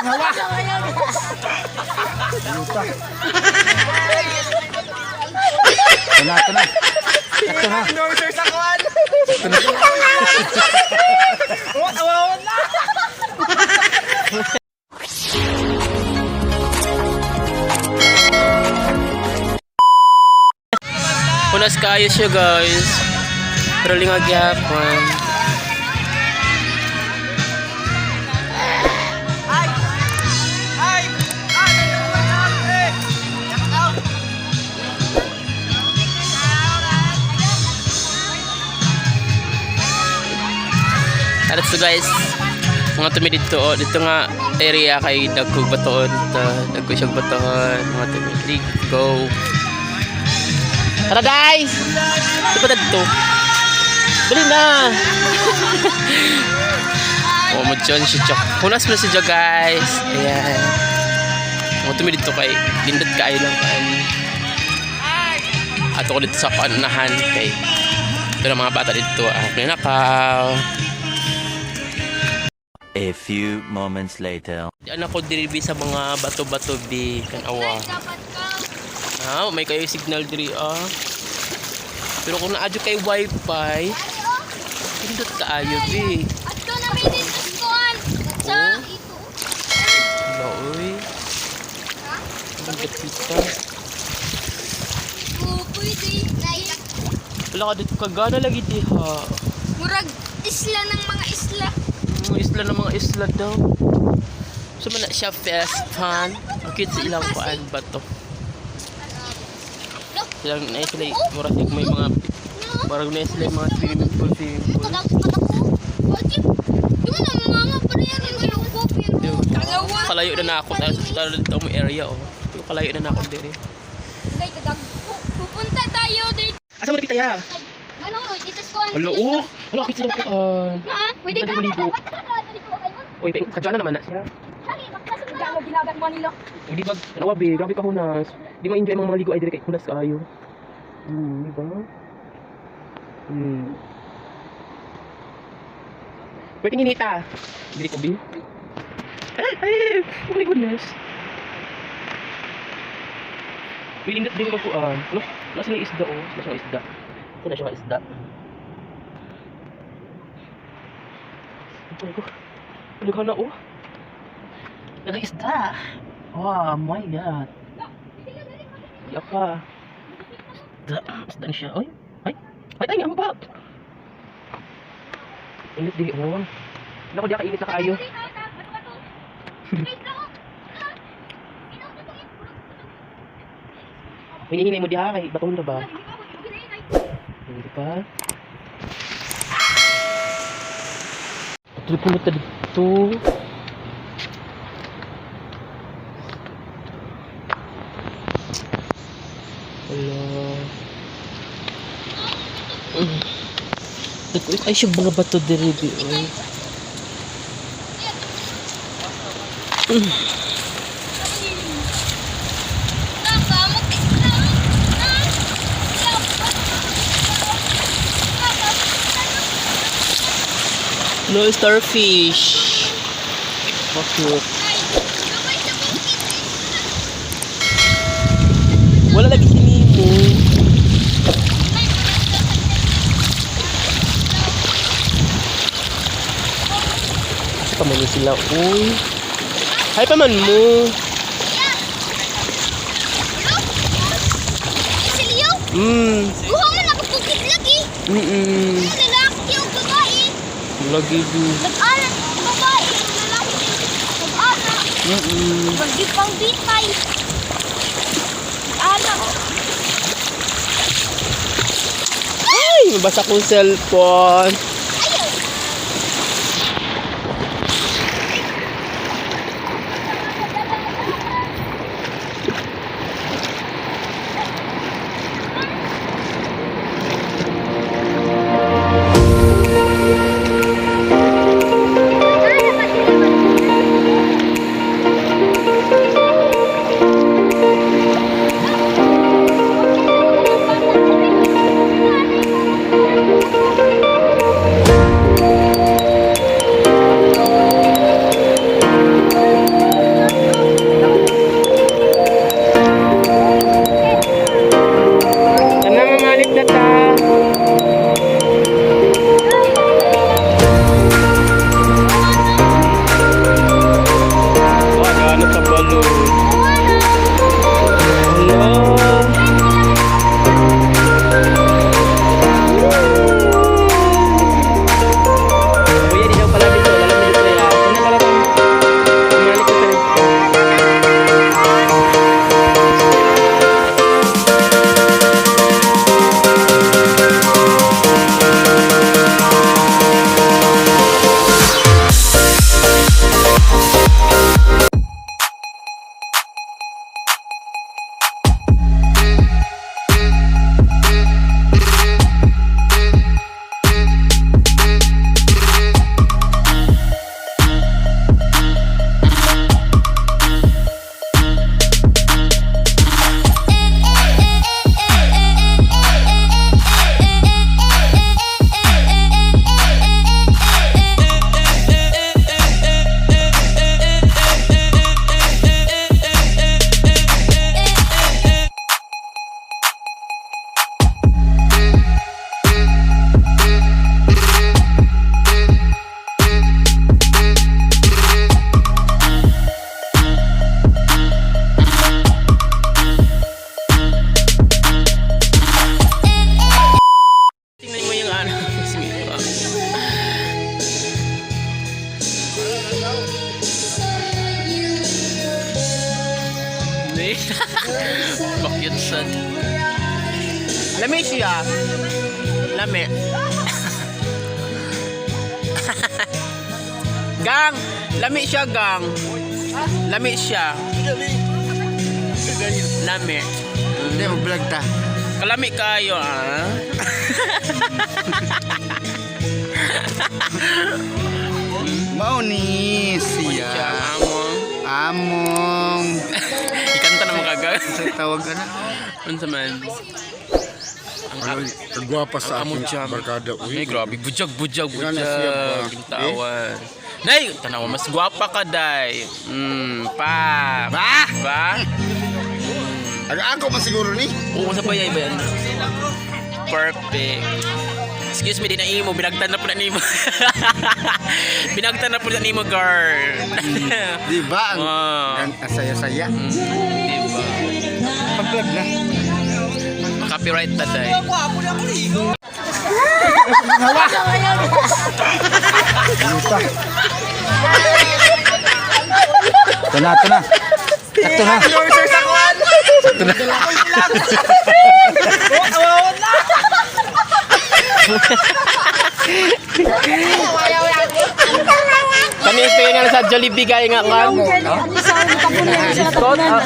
Hawa. Yuta. Ito na, ito na. Ito na. Noiser sa kuwan. Oh, tawawan na. Punas kayo siya, guys. Pero lingag gyapon. Ay! Ay! Ay! Ay! Out! Tara so guys. Mga tumi dito, oh, dito nga area kay dagkog batoon dito. Dagko siyang batoon. Mga tumi. Let's go. Tara, guys! Ito pa dito. Dali na! Oh, mo dyan si Jack. Punas mo si Jack, guys. Ayan. Mga tumi dito kay lindot kaayo lang kan. Ato ko dito sa kaanahan kay ito na mga bata dito. Ah, nanakaw. A few moments later. Di anak ko diri bi sa mga bato-bato bi kan awa. Ah, may kayo signal diri ah. Pero kung naadyo kay wifi, pindot kaayo bi. Adto na may dito sa kuan. Sa ito. Hala oy. Ang kita. Oh, pwede. Wala ka dito kagana lagi diha. Murag isla ng mga isla. Mga isla ng mga isla daw. So man na siya fest fun. Ang cute sa ilang kuan bato. Silang na sila murag may mga murag na sila mga swimming pool swimming pool. Kadak kadak ko. Wajib. Di mo na mga pareha ng ilonggo pero dalawa. Kalayo na na ako. Talo dito mo area oh. Pero kalayo na na ako diri. Kay kadag. Pupunta tayo dito. Asa mo kita ya? Ano dito sa kuan. Hala oh. Hala kita sila kuan. Ha? Pwede ka. Dali, maligo. Uy, kadyo na naman na siya. Ginagat Manila. Hindi ba tanawa be, grabe ka hunas. Di ma enjoy ang mga maligo ay diri kay hunas kaayo. Di ba? Pwede nginita. Diri ko bi. Ay, ay, oh my goodness. Piling dat din ko kuan. Ano? Nasa na isda oh, nasa na isda. Ito na siya nga isda. Ito ko. Ano ka na oh? Nag-isda. Oh my God. Di apa. Isda, isda ni siya. Oy, ay, ay, ay, ang bak. Init di oh. Naku, di ka init na kaayo. Hinihinay mo diha kay baton na ba? Hindi pa. Tuloy pumunta dito. Wala. Mm. Nagkuik ay siya mga bato diri di oy. No starfish. Bakit? Wala lagi si Nemo. Asa pa man ni sila, uy. Hi pa man mo. Buha man ako bukid lagi. Lalaki o babae. Lagi do. Nag-anak babae, lalaki nag-anak. Pag pang bitay. Nag-anak. Ay, mabasa kong cellphone. Bakit sad? Lami siya. Lami. Gang! Lami siya, gang. Lami siya. Lami. Hindi, mag-vlog ta. Kalami kayo, ah. Mao ni Siya, siya. among. Among. Ikanta na mga Sa tawag ka na. Unsa man? Ang Kagwapa sa ang among akong jam. barkada. Ay, Uy, grabe. Bujag, bujag, Ikaw na siya ba? bujag. Tawan. Nay, tanawa, mas gwapa ka, day. Pa. Ba? Ba? Ang ako man siguro ni. Oo, sa payay ba yan? Perfect. Excuse me, di na imo. Binagtan na po na nimo. Binagtan na po na nimo, girl. Di ba? Ang, Ah. ang saya-saya. Di ba? Pag-vlog na. Copyright ta, day. Ito na, ito na. Sakto na. Endorser sa kuwan! Sakto na. Oh, tawawan na! Kami experience nga sa Jollibee gaya nga kan. Scott, ah.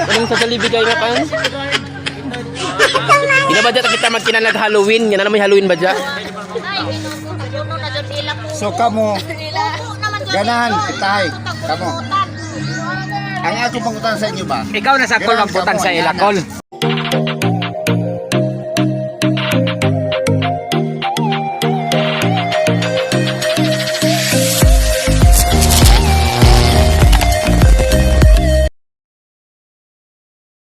Anong sa Jollibee gaya nga kan? Hindi ba dyan kita magkinalag Halloween? Yan na naman Halloween ba dyan? So kamo, ganahan kitay. Kamo. Ang ako pangutan sa inyo ba? Ikaw na sa Ganahan magbutan kamo, sa ana. ilakol.